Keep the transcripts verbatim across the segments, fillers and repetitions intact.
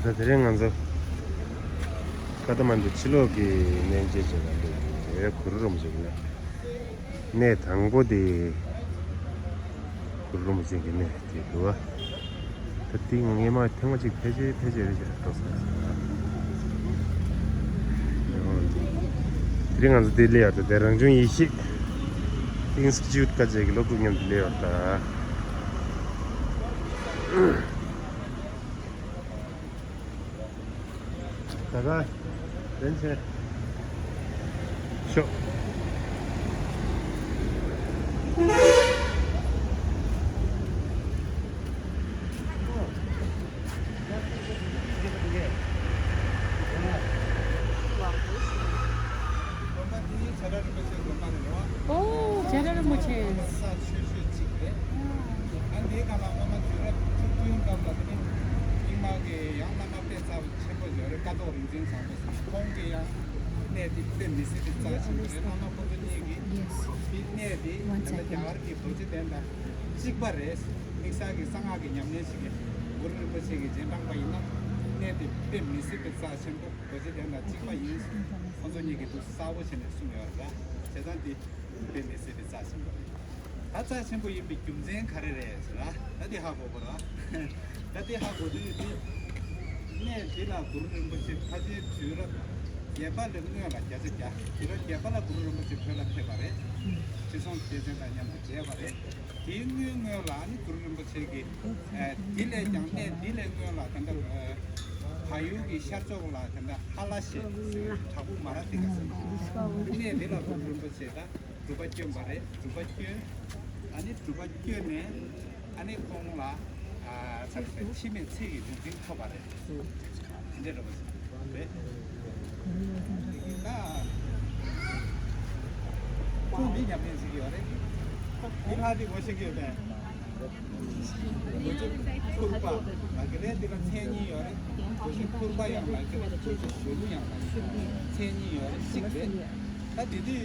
ད་དེ་རིང་ང་ཚོ་ཀ་ཐ་མན་ཌུ་ཕྱི་ལོགས་ཀྱི་གནས་མཇལ་བྱེད་པར་འགྲོ་གི་ཡོད། གུ་རུ་རིན་པོ་ཆེ་གི་གནས། གནས་དང་པོ་དེ་གུ་རུ་རིན་པོ་ཆེ་གི་གནས་དེ་འདུག་བ། ད་དེ་ངས་མ་ཐེངས་མ་གཅིག་ཕལ་ཆེར་ཕལ་ཆེར་རེ་ཞིག་འགྲོ་ས་ཡོད། དེ་རིང་ང་ཚོ་འདི་སླེབས་ཡོད། ད་དེ་རང་བྱུང་ཡེ་ཤེས་ཨིན་སི་ཊི་ཊུཊ་བཀའ་བརྒྱུད་ཀྱི་སློབ་ཕྲུག་མཉམ་དུ་སླེབས་ཡོད་ད། ད་ལྟ་རིན་ཆེན་ཤོག་ཨོ། བྱ་ར་རིན་པོ་ཆེ། ཨ་འདིའི་སྒང་ལ་སྔོན་མ་དུས་རབས་བཅུ་བདུན་སྐབས་ལ་དེ་ནི་རྙིང་མ་གི་ཡང་བླ་མ་དཔེ་རྩ་ཆེན་པོ་ཡོད་རེད། ཀཿཐོག་རིག་འཛིན་བཟང་པོ་ཟེར། ཁོང་གི་ཡང་གནས་དེ་དཔེ་མི་སྲིད་པའི་རྩ་ཆེན་པོ་རེད། བླ་མ་ཁོང་ཚོ་གཉིས་ཀྱིས་དེ་གནས་དེ་ད་ལྟ་རྒྱ་གར་གྱི་རྡོ་རྗེ་གདན་དང་གཅིག་པ་རེད། དམིགས་བསལ་གྱི་གསང་སྔགས་ཀྱི་ཉམས་ལེན་ཞིག་གི་གུ་རུ་རིན་པོ་ཆེ་གི་རྗེས་འབྲང་པ་ཡིན་ན་གནས་དེ་དཔེ་མི་སྲིད་པའི་རྩ་ཆེན་པོ། རྡོ་རྗེ་གདན་དང་གཅིག་པ་ཡིན། ཁོང་ཚོ་གཉིས་ཀྱིས་ཐུགས་གསལ་པོ་བྱས་ནས་གསུངས་ཡོད་རེད། བྱས་ཙང་དེ་དཔེ་མི་སྲིད་པའི་རྩ་ཆེན་པོ་རེད། ད་རྩ་ཆེན་པོ་ཡིན་པའི་རྒྱུ་མཚན་ག་རེ་རེད་ཟེར་ན། ད་དེ་ཧ་གོ་དགོས་རེད། ད་དེ་ཧ་གོ་དུས་དེ་གནས་དེ་ལ་གུ་རུ་རིན་པོ་ཆེ་ཕལ་ཆེར་དུས་རབས་བརྒྱད་པ་ལས་སྔོན་ལ་བརྒྱ་ཆ་བརྒྱ། དུས་རབས་བརྒྱད་པ་ལ་གུ་རུ་རིན་པོ་ཆེ་བོད་ལ་ཕེབས་པ་རེད། ཁྲི་སྲོང་ལྡེ་བཙན་དང་མཉམ་དུ་མཇལ་བ་རེད། དེའི་སྔོན་སྔོན་ལ་ནི་གུ་རུ་རིན་པོ་ཆེ་གིས་ཨ་འདི་ལས་ཀྱང་གནས་འདི་ལས་སྔོན་ལ་ད་ལྟ་ཨ་བལ་ཡུལ་གྱི་ཤར་ཕྱོགས་ལ་ད་ལྟ་ཧ་ལ་ཞེས་ཟེར་བྲག་ཕུག་མ་ར་ཏི་ཀ་ཟེར་གནས་འདི་ལ་གུ་རུ་རིན་པོ་ཆེ་ད་སྒྲུབ་པ་བསྐྱོན་པ་རེད། སྒྲུབ་པ་བསྐྱོན། ཨ་ནི་སྒྲུབ་པ་བསྐྱོན་ནས་ཨ་ནི་ཁོང་ལ་ཨ་ཚར་ཏེ་འཆི་མེད་ཚེ་ཡི་རིག་འཛིན་ཐོབ་པ་རེད། དེ་འདྲ་རེད་པ། རེད། ད་ཁོང་འདི་ཉམས་ལེན་བྱེད་ཀྱི་ཡོད་རེད། འདི་ལྷ་འདི་ངོ་ཤེས་ཀྱི་ཡོད་པས། རྡོ་རྗེ་ཕུར་པ་ལབ་ཀྱི་རེད། འདི་ལ་མཚན་གཉིས་ཡོད་རེད། རྡོ་རྗེ་ཕུར་པ་ཡང་ལབ་ཀྱི་རེད། རྡོ་རྗེ་གཞོན་ནུ་ཡང་ལབ་ཀྱི་རེད། མཚན་གཉིས་ཡོད་རེད། གཅིག་རེད། ད་དེ་དུས་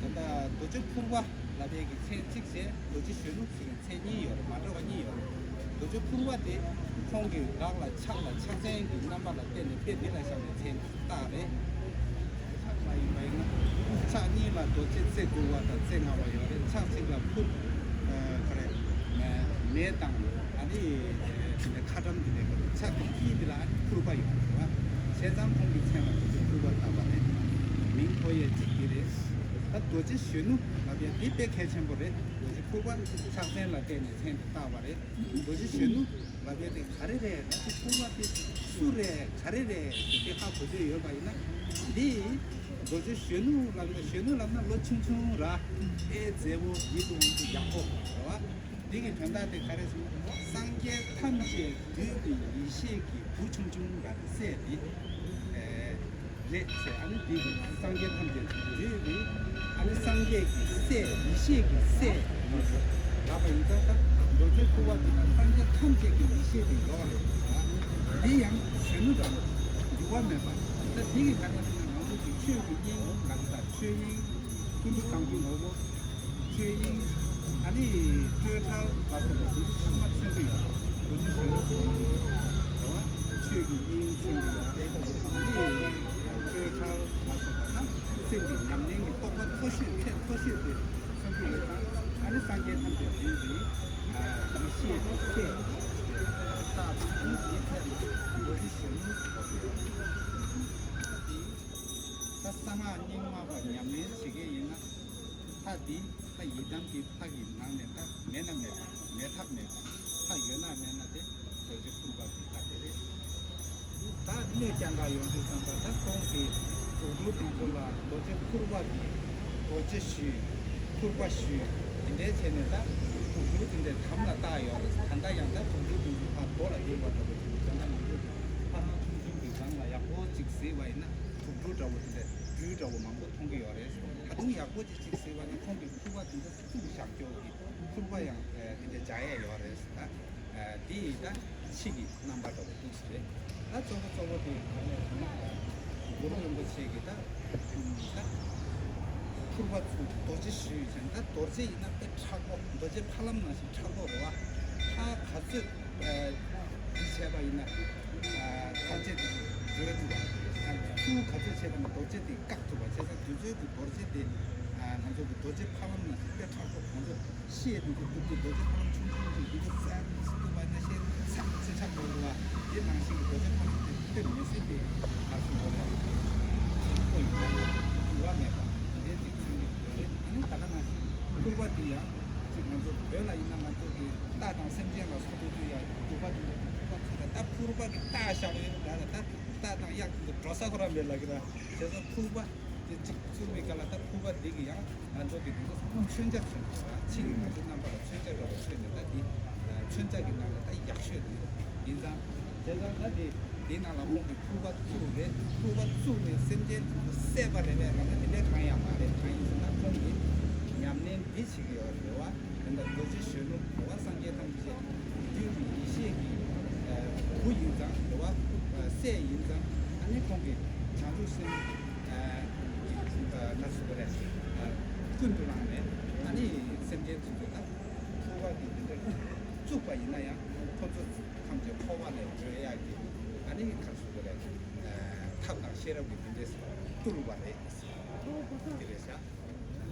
ད་ལྟ་རྡོ་རྗེ་ཕུར་པ་ལབ་པའི་གི་མཚན་གཅིག་བྱས། རྡོ་རྗེ་གཞོན་ནུ་ཟེར་བའི་མཚན་གཉིས་ཡོད་རེད། མ་འདྲ་བ་གཉིས་ཡོད་རེད། རྡོ་རྗེ་ཕུར་པ་དེ་ཁོང་གི་ལག་ལ་ཕྱག་ལ་ཕྱག་མཚན་གྱི་རྣམ་པ་ལ་བརྟེན་ནས་དཔེ་འདི་ལ་བཞག་ནས་མཚན་བཏགས་རེད། ཕྱག་ལ་ཡིན་པ་ཡིན་ན་ཕྱག་གཉིས་ལ་རྡོ་རྗེ་རྩེ་དགུ་པ་དང་རྩེ་ལྔ་པ་ཡོད་རེད། ཕྱག་གཅིག་ལ་ཕུར་ཨ་ག་རེ་མེ་དང་ཨ་ནི་དེ་འདྲ་ཁ་ཊྭཱཾ་དེ་འདྲ་ཕྱག་གི་དཀྱིལ་དེ་ལ་ཕུར་པ་ཡོད་རེད་བ། བྱས་ཙང་ཁོང་གི་མཚན་ལ་རྡོ་རྗེ་ཕུར་པ་བཏགས་པ་རེད། མིང་ཐོ་ཡས་གཅིག་དེ་རེད། ད་རྡོ་རྗེ་གཞོན་ནུ་ལབ་ཡས་དེ་དཔེ་གལ་ཆེན་པོ་རེད། རྡོ་རྗེ་ཕུར་པ་ཕྱག་མཚན་ལ་བརྟེན་ནས་མཚན་དེ་བཏགས་པ་རེད། རྡོ་རྗེ་གཞོན་ནུ་ལབ་ཡས་དེ་ག་རེ་རེད། རྡོ་རྗེ་ཕུར་པ་དེ་སུ་རེད་ག་རེ་རེད་དེ་ཧ་གོ་འདོད་ཡོད་པ་ཡིན་ན། འདི་རྡོ་རྗེ་གཞོན་ནུ་ལབ་ན་གཞོན་ནུ་ལབ་ན་ལོ་ཆུང་ཆུང་ར། ཨེ་མཛེས་པོ་ཡིད་དུ་འོང་རྒྱུ་ཡག་པོ་རེད་བ། འདི་གི་དོན་དག་དེ་ག་རེ་ཟེར་ན་སངས་རྒྱས་ཐམས་ཅད་འདུས་པའི་ཡེ་ཤེས་ཀྱི་བུ་ཆུང་ཆུང་ལ་སྲས་དེ་རེད་ཟེར། ཨ་ནི་འདི་གི་སངས་རྒྱས་ཐམས་ཅད་འདུས་པའི་ཨ་ནི་སངས་རྒྱས་ཀྱི་སྲས་ཡེ་ཤེས་ཀྱི་སྲས་ལབ་པ་ཡིན་ཙང་ད་རྡོ་རྗེ་ཕུར་པ་དེ་ལ་སངས་རྒྱས་ཐམས་ཅད་ཀྱི་ཡེ་ཤེས་དེ་ཡོད་རེད། འདི་ཡང་གཞོན་ནུ་འདྲ་བོ་འགྱུར་བ་མེད་པ། ད་འདི་གི་ག་རེ་ཟེར་ན་ང་ཚོ་གི་ཆོས་ཀྱི་དབྱིངས་ལ་ད་ཆོས་དབྱིངས་ཀུན་འདུས་གང་གི་ངོ་བོ། ཆོས་དབྱིངས། ཨ་ནི་སྤྲོས་བྲལ་ལ་སོགས་པ་དེ་ཚང་མ་མཚོན་གྱི་ཡོད། རྡོ་རྗེ་གཞོན་ནུ་ཟེར་གྱི་ཡོད་རེད་བ། ཆོས་ཀྱི་དབྱིངས་མཚོན་གྱི་ཡོད་རེད། ཨ་ནི་སྤྲོས་བྲལ་ལ་སོགས་པ་ན་སེམས་ཀྱི་ཉམས་ལེན་གྱི་རྟོགས་པ་མཐོ་ཤོས་ཚད་མཐོ་ཤོས་དེ་མཚོན་གྱི་ཡོད་ཙང་། ཨ་ནི་སངས་རྒྱས་ཐམས་ཅད་འདུས་པའི་ཡེ་ཤེས་ཀྱི་སྲས་རྟགས་དང་། ཨ་ནི་དེའི་ཐད་ལ་རྡོ་རྗེ་གཞོན་ནུ་ལབ་ཀྱི་ཡོད་རེད། ད་གསང་སྔགས་རྙིང་མ་པ་ཉམས་ལེན་བྱེད་མཁན་ཡིན་ན། ལྷ་འདི་ལྷ་ཡི་དམ་གྱི་ལྷ་གི་ནང་ནས་ད་མེད་ན་མེད་པ། མེད་ཐབས་མེད་པ། ལྷ་ཡོད་ན་མེད་ན་དེ་རྡོ་རྗེ་ཕུར་པ་གི་ལྷ་དེ་རེད། ད་གནོད་རྐྱང་ག་ཡོང་དུས་ཙམ་པ་ད་ཁོང་གི་དུག་སྦྲུལ་དེ་ཚོ་ལ་རྡོ་རྗེ་ཕུར་པ་གི་རྡོ་རྗེ་ཞུས། ཕུར་པ་ཞུས། དེ་འདྲའི་བྱས་ནས་ད་དུག་སྦྲུལ་དེ་འདྲའི་དམ་ལ་བཏགས་ཡོད་རེད། ད་ལྟ་ཡང་ད་དུག་སྦྲུལ་དེ་ཚོ་ཕར་རྡོ་ལ་གཡུགས་པ་འདྲ་པོ་བྱས་ནས་ད་ལྟ་ང་ཚོ་ཕ་མ་ཆུང་ཆུང་གི་སྒང་ལ་ཡག་པོ་ཅིག་གཟིགས་པ་ཡིན་ན་དུག་སྦྲུལ་འདྲ་པོ་དེ་འདྲ་སྦྲུལ་འདྲ་པོ་མང་པོ་མཐོང་གི་ཡོད་རེད། ད་དུང་ཡག་པོ་ཅིག་ཅིག་ཟེར་བ་ནི་ཁོང་གི་ཕུར་པ་དེ་འདྲ་བཙུགས་བཞག་ཀྱོག་གི་ཕུར་པ་ཡང་དེ་འདྲ་སྦྱར་ཡས་ཡོད་རེད། ད་དེ་ཡིས་ད་ཕྱི་གི་རྣམ་པ་འདྲ་བོ་འདུག་ཟེར། ད་གཙོ་བོ་གཙོ་བོ་དེ་ག་ནས་ཟེར་ན། གུ་རུ་རིན་པོ་ཆེ་གིས་ད་ད་ཕུར་པ་བཙུགས་རྡོ་རྗེ་ཞུས་ཟེར། ད་རྡོ་རྗེ་ཡིན་ན་དཔེ་མཁྲེགས་པོ། རྡོ་རྗེ་ཕ་ལམ་ནང་བཞིན་མཁྲེགས་པོ་རེད་བ། ད་ག་ཚོད་འདི་བྱས་པ་ཡིན་ན། ཕར་ཆེར་འགྲོ་ཐུབ་པ། ཚུར་ག་ཚོད་བྱས་པ་ན་རྡོ་རྗེ་དེ་བཀག་ཐུབ་པ། བྱས་ཙང་དུས་ཚོད་ཀྱི་རྡོ་རྗེ་དེ་ང་ཚོ་གི་རྡོ་རྗེ་ཕ་ལམ་ནང་བཞིན་དཔེ་མཁྲེགས་པོ། ང་ཚོ་ཤེས་དུས་ཀྱི་རྡོ་རྗེ་ཕ་ལམ་ཆུང་ཆུང་ཅིག་འདི་ཚོ་ཟ་ཐུབ་པ་ན་ཤེས་ཚ་ཚ་ཆགས་འགྲོ་རུ་བ། དེ་ནང་བཞིན་གྱི་རྡོ་རྗེ་ཕ་ལམ་དེ་དཔེ་མི་སྲིད་པའི་ཁ་སུ་འགྲོ་རུ་བ། ཆེན་པོ་ཡིན་པ་ལ་འགྱུར་བ་མེད་པ་དེ་འདྲའི་ཅིག་མཚོན་གྱི་ཡོད་རེད། ཨ་ནི་ད་ག་ནང་བཞིན་ཕུར་པ་དེ་ཡང་ཅིག་ང་ཚོ་བོད་ལ་ཡིན་ན་ང་ཚོ་གི་རྟ་དང་སེམས་ཅན་ལ་སོགས་པའི་དུས་ཡང་དུ་པ་དུ་པ་དུ་པ་ཚོ་ལ་ད་ཕུར་པ་གི་རྟ་བཞག་ཡོད་རེད། ད་ད་རྟ་དང་གཡག་དེ་ཚོ་འགྲོ་ས་ཁོ་རང་མེད་ལ་གི་ར། བྱས་ཙང་ཕུར་པ་དེ་གཅིག་བཙུགས་པའི་སྐབས་ལ་ད་ཕུར་པ་འདི་གི་ཡང་ང་ཚོ་གི་འདི་ཚོ་མཚོན་ཆ་མཚོན་དགོས་ར། ཕྱི་གི་ང་ཚོ་རྣམ་པ་ལ་མཚོན་ཆ་འདྲ་བོ་མཚོན་ནས་ད་འདི་མཚོན་ཆ་གི་ནང་ལ་ད་ཡག་ཤོས་འདི་ཡིན་ཙང་། བྱས་ཙང་ད་འདི་འདི་ནང་ལ་ཁོང་གི་ཕུར་པ་བཙུགས་རེད། ཕུར་པ་བཙུགས་ནས་སེམས་ཅན་དེ་ཚོ་བསད་པ་རེད་པས་ལབ་ན་དེ་འདྲའི་གང་ཡང་མ་རེད། གང་ཡིན་ཟེར་ན་ཁོང་གིས་ཉམས་ལེན་འདི་བྱེད་ཀྱི་ཡོད་རེད་བ། དེ་འདྲ་རྡོ་རྗེ་གཞོན་ནུ་འགྲོ་བ་སངས་རྒྱས་ཐམས་ཅད་བདུད་ཀྱི་ཡེ་ཤེས་ཀྱི་བུ་ཡིན་ཙང་འགྲོ་བ་སྲས་ཡིན་ཙང་། ཨ་ནི་ཁོང་གིས་བྱང་ཆུབ་སེམས་ལ་སོགས་པ་རེད། ཀུན་ཏུ་བླངས་ནས་ཨ་ནི་སེམས་ཅན་ཚོ་ལ་ཕུར་པ་གི་དེ་འདྲ་བཙུགས་པ་ཡིན་ན་ཡང་ཁོ་ཚོ་ཐམས་ཅད་འཁོར་བ་ལས་སྒྲོལ་ཡག་གི་ཨ་ནི་ག་རེ་ཟེར་དགོས་རེད། ཐབས་དང་ཤེས་རབ་ཀྱི་དེ་འདྲས་སུ་བཏུལ་བ་རེད། དེ་རེད་ཤག་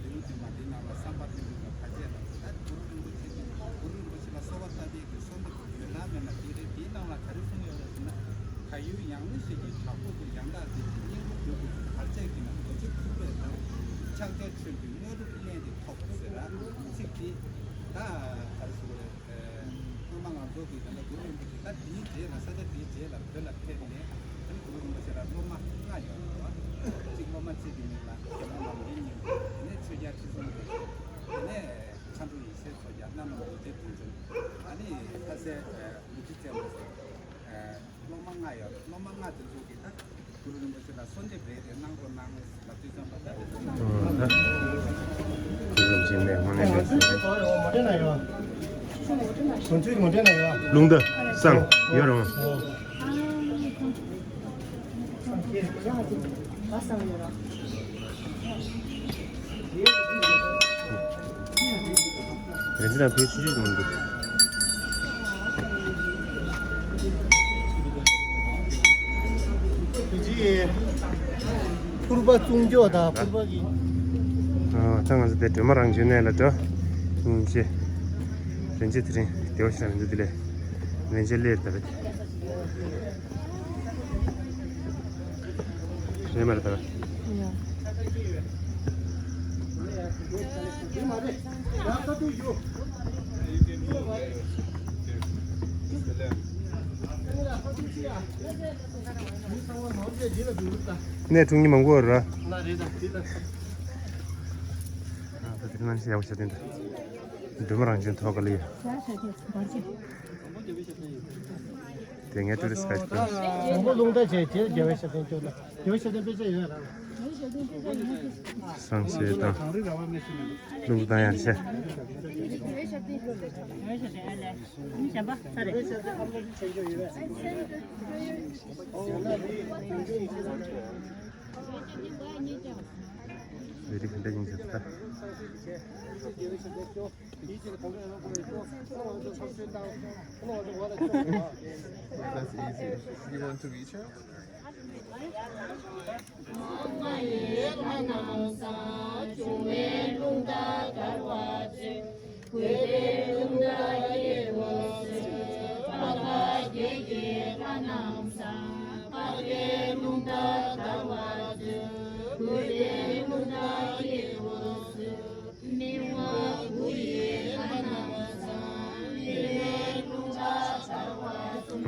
ལེའུ་བདུན་པ་འདི་ནང་ལ་བསམ་པ་ཐིམ་ཕུག་ལ་བར་ཆད་ལ་ད་གུ་རུ་རིན་པོ་ཆེ་དང་གུ་རུ་རིན་པོ་ཆེ་ལ་གསོལ་བ་བཏབ་པའི་གི་གསོལ་འདེབས་ཡོད་ན་མེད་ན་དེ་རེད། དེའི་ནང་ལ་ག་རེ་གསུངས་ཡོད་རེད་ཟེར་ན། བག་ཡོད་ཡང་ནི་ཞིག་གི་དྲག་པོ་དུ་ཡང་དག་དེ་སྙིང་པོ་འདོད་དུ་བར་ཆད་ཀྱི་ནང་རྡོ་རྗེ་ཕུར་པའི་ནང་ཕྱག་རྒྱ་ཆེན་པོའི་དངོས་གྲུབ་བརྙེས་ཏེ་ཐོབ་ཟེར་ར། ཚིག་དེ་ད་ག་རེ་ཟེར་དགོས་རེད། སྔོན་མ་ང་ཚོ་གི་ད་ལྟ་གུ་རུ་རིན་པོ་ཆེ་ད་དེའི་རྗེས་ལ་ས་ཆ་དེའི་རྗེས་ལ་བོད་ལ་ཕེབས་ནས་ད་གུ་རུ་རིན་པོ་ཆེ་ལ་སློབ་མ་ལྔ་ཡོད་རེད་བ། གཅིག་སློབ་མ་གཅིག་གི་མིང་ལ་རྒྱལ་མོ་ལམ་རིམ་གཉིས། དེ་ནས་ཆོས་རྒྱལ་ཁྲི་སྲོང་ལྡེ་བཙན། དེ་ནས་མཁའ་འགྲོ་ཡེ་ཤེས་མཚོ་རྒྱལ། གནམ་ལ་མུ་ཏིག་དོན་གྲུབ། ཨ་ནི་ལྷ་སྲས་མུ་ཁྲི་བཙན་པོ། སློབ་མ་ལྔ་ཡོད་རེད། སློབ་མ་ལྔ་དེ་ཚོ་གིས་ད་གུ་རུ་རིན་པོ་ཆེ་ལ་གསོལ་འདེབས་རེ་རེ་གནང་རོགས་གནང་ལབ་དུས་ཙམ་པ་ད་དེ་ཚོ་གནང་རོགས་གནང་། གུ་རུ་རིན་པོ་ཆེ་ནས་དངོས་གནས་ལོ་ཚོད་ཀྱི་ངོ་འཕྲད་ན་ཡོད། ལུང་བསྟན་བསང་ཡོད་རུང་། རེད་ཟེར་ན་ཕའི་ཆུ་ཆུ་ཡོང་འདུག་ཕུར་པ་བཙུགས་འཇོག་དང་ཕུར་པ་གི། ཨ། ད་ང་ཚོ་དེ་སྒྲོལ་མ་རང་བྱོན་གནས་ལ་འགྲོ། སྙིང་རྗེ། རིན་ཆེན་དེ་རིང་བདེ་བ་ཞིག་རང་འདུག་དེ་ལས་རིན་ཆེན་སླེབས་ད་རེད། རེད་མ་རེད་ད། ཡ། གནས་དྲུང་ཉི་མང་པོ་ར། ལ་རེད་ད་དེ་ལ། ཨ་ད་དེ་ནང་བཞིན་ཡག་པོ་བྱས་དེ་འདྲ། སྒྲོལ་མ་རང་བྱོན་ཐོག་ག་ལ་ཡོད། དེ་ངའི་ཊུ་རི་སི་ག་ཞིག་དང་། དང་པོ་རླུང་རྟ་བྱས་རྗེས་རྒྱལ་བའི་ཞབས་བརྟན་བསྐྱོན་ན། རྒྱལ་བའི་ཞབས་བརྟན་དཔེ་ཆ་ཡོད་རང་། བསང་ཞེས་དང་། གངས་རི་ར་བ་མེ་ཤི་མེ། རླུང་རྟ་ཡང་བྱས། རྒྱལ་བའི་ཞབས་བརྟན་བསྐྱོན་ན། རྒྱལ་བའི་ཞབས་བརྟན་བསྐྱོན་ན་ཨ་ལས། གཞན་པ་ཚར་རེད། རྒྱལ་བའི་ཞབས་བརྟན་ཨ་མ་ལུ་ཆེན་ཆོག་ཡོད་རེད། རེད་དེ་ག་འདྲ་ཡིན་ཟེར་ད། That's easy. You want to reach her?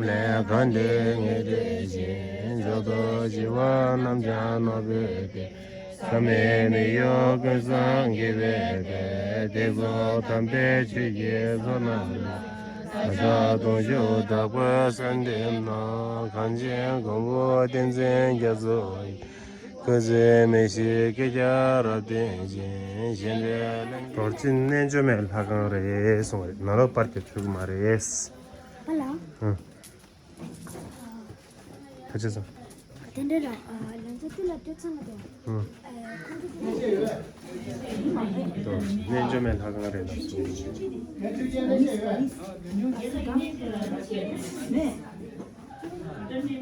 ལས་གང་དེ་ངེས་དེ་བཞིན། འཇོག་ཏུ་ཞི་བ་རྣམས་ཀྱང་ནོར་བུ་སྟེ། ཟག་མེད་མི་གཡོ་ཀུན་བཟང་དགེ་བའི་དཔལ། དེ་ཚོ་དམ་པའི་ཆོས་ཀྱི་ཚོགས་རྣམས་ལ། བདག་ཅག་གདུང་ཤུགས་དྲག་པོས་གསོལ་འདེབས་ན། གངས་ཅན་མགོན་པོ་བསྟན་འཛིན་རྒྱ་མཚོ་ཡི། སྐུ་ཚེ་མི་ཤིགས་སྐྱེས་སྐྱེས་རབ་བརྟན་ཅིང་། གཞན་འབྲེལ་ལན། རྡོ་རྗེ་རྣལ་འབྱོར་མའི་ལྷ་ཁང་རེད་གསུངས་པ་རེད། ནང་ལོགས་པར་རྒྱབ་ཆོག་གི་མ་རེད། ཨ་ལ། ཨང་། ཕལ་ཆེར་སོང་། དེ་འདྲ་ར། ཨ། ལན་ཚ་ཏི་ལ་སྤྲད་ཚང་མ་དང་། ཨང་། ཨ། ཁོང་ཚོ་དེ་འདྲ་རེད། རྡོ་རྗེ་རྣལ་འབྱོར་མའི་ལྷ་ཁང་རེད་ལ་གསུངས། ཨ་ནི་ཟ་ནི་ཟ་ག་ནས།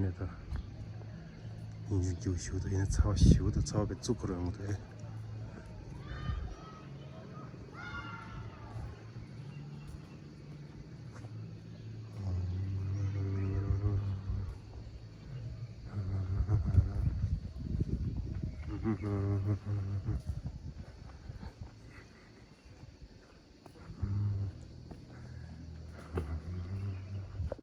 ཡིན་ནས་ད། ཡིན་ཞུ་རྒྱུ་ཞུ་ད་ཡིན་ན་ཚ་བ་ཞུ་ད་ཚ་བ་བའི་བཙུགས་ཁོ་རང་ངོ་ད།